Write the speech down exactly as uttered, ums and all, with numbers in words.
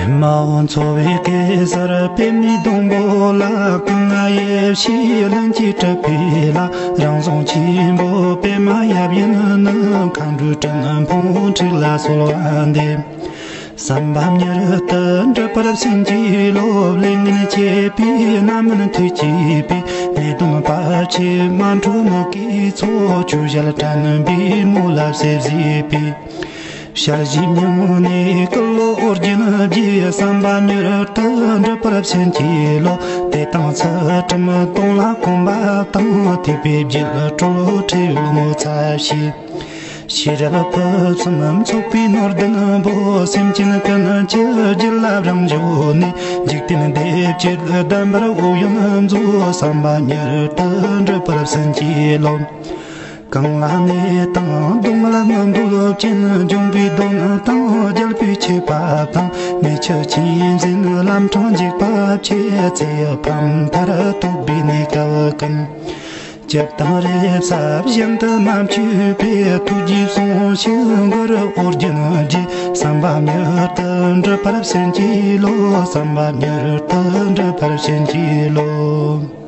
མ་འོངས་འཚོ་བའི་གེ་སར་པདྨའི་སྡོང་པོ་ལ། སྐུ་ལྔ་ཡེ་ཤེས་ལྷུན་གྱིས་གྲུབ་པའི་ལྷ། རང་བྱུང་ཆེན་པོ་པདྨ་ཡབ་ཡིན་ནི། མཁའ་འགྲོའི་སྤྲིན་ཕུང་ཁྲིད་ལ་གསོལ་བ་འདེབས། བསམ་པ་མྱུར་དུ་འགྲུབ་པར་བྱིན་གྱིས་རློབས། ལས་ངན་བྱེད་པའི་རྣམ་སྨིན་མཐུ་བྱས་པའི། ལས་དོན་བར་ཆད་མ་འཕྲོད་མི་དགེ་ཚོགས། ཆོས་བཤད་དྲན་པའི་མོད་ལ་སེལ་བྱེད་པའི། ཞལ་བཞུགས་སྙིང་ནས་སྐུ་ལོ་ཨོ་རྒྱན་བརྒྱའི། བསམ་པ་མྱུར་དུ་འགྲུབ་པར་བྱིན་གྱིས་རློབས། དེ་དང་ཚུལ་ཁྲིམས་སྟོང་ལ་གོམས་པ་དང་། ཐེག་པའི་རྒྱུད་སྤྲུལ་ཁྲིད་ཡུལ་ངོ་མཚར་བྱེད། ཤེས་རབ་ཕུན་སུམ་ཚོགས་པའི་ནོར་ལྡན་པོ། སེམས་ཅན་ཀུན་གྱི་རྒྱུད་ལ་རང་བྱོན་ནས། འཇིག་རྟེན་བདེ་སྐྱིད་གདམས་པར་ཨོ་ཡོན་མཛོད། བསམ་པ་མྱུར་དུ་འགྲུབ་པར་བྱིན་གྱིས་རློབས། གང་ལ་གནས་དང་སྡུག་བསྔལ་མི་འདོད་ཅིང་། འབྱུང་པོའི་གདོན་དང་རྒྱལ་པོའི་ཆད་པ་དང་། ཉེས་སྤྱོད་ཆེན་ཟིན་རྣམ་གྲངས་འཇིགས་པ་ཆེ། ཚེ་ཕམ་མཐར་ཐུག་པའི་གནས་སྐབས་ཀུན། ཇི་ལྟར་རེ་ས་བཞིན་དུ་མ་བཅོས་པའི། ཐུགས་རྗེས་བཟུང་ཞིང་མགུར་ཨོ་རྒྱན་བརྗིད། བསམ་པ་མྱུར་དུ་འགྲུབ་པར་བྱིན་གྱིས་རློབས། བསམ་པ་མྱུར་དུ་འགྲུབ་པར་བྱིན་གྱིས་རློབས།